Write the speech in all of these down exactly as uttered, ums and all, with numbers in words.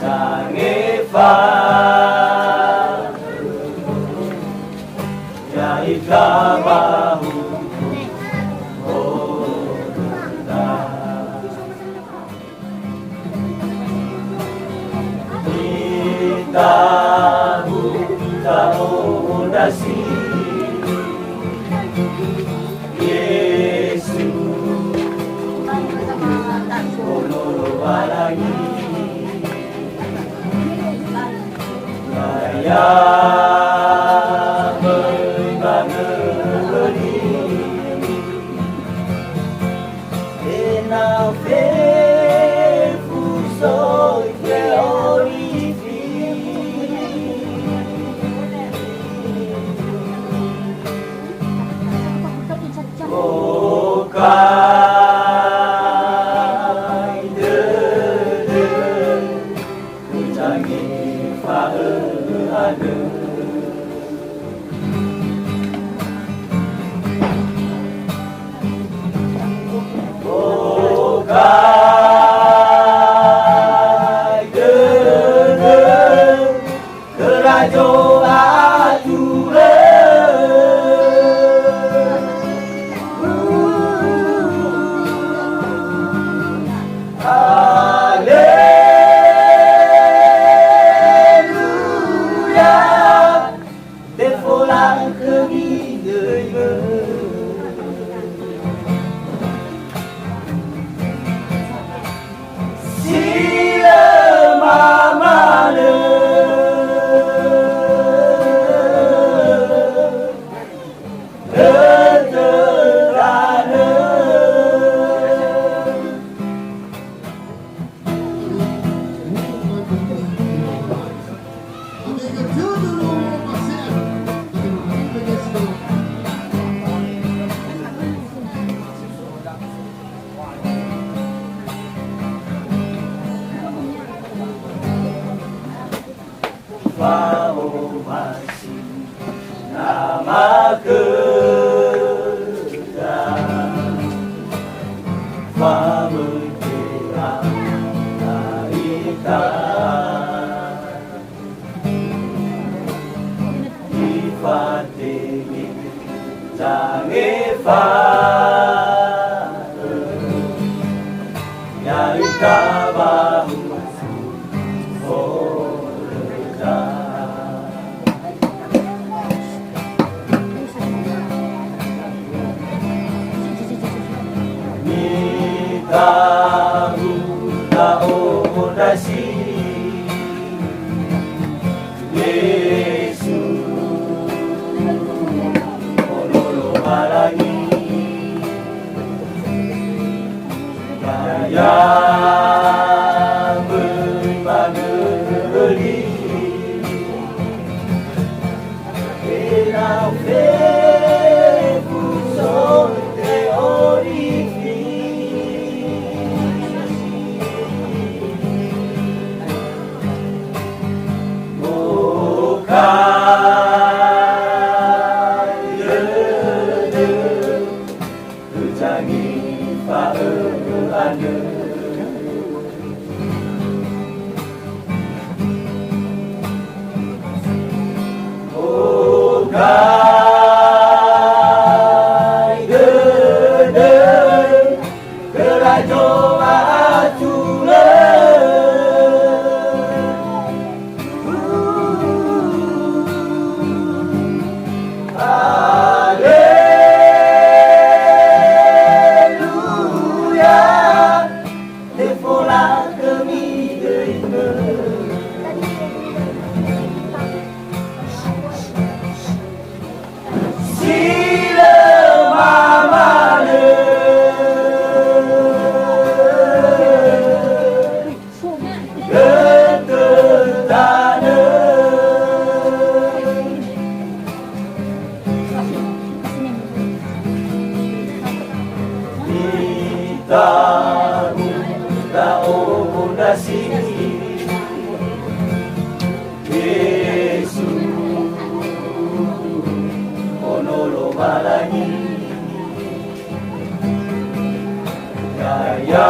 Tangefa ya'ita ba huku horöda. Itabu ta'ondrasi Yesu, Ono Lowalangi. Ya'ia möi ba nöli, ena'ö fefu soi fe'orifi. Okai dödö, Utangi fa'ö andrö. Okai dödö khöra zo'atu lö. Haleluya, tefola khömi döimö. Si lö mamalö. Fa'omasi nama khöda, famöi khöra ita. Ifatenge zangefa ya'ita ba huku horöda. Mita'u ndra'o ndrasi Yesu, Ono Lowalangi. Ya'ia möi ba nöli, ena'ö fefu soi te'orifi. Okai dödö, Utangi fa'ö andrö. Okai dödö, khöra zo'atu lö. Haleluya, tefola khömi döimö. Si lö mamalö. Götö tanö. Itabu ndra'o ndrasi. Yesu, Ono Lowalangi. Ya'ia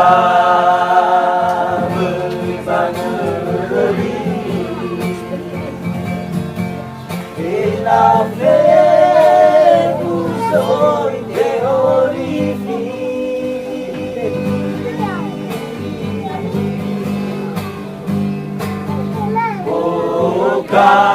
möi ba nöli. Tafefu soi te olifi. Oka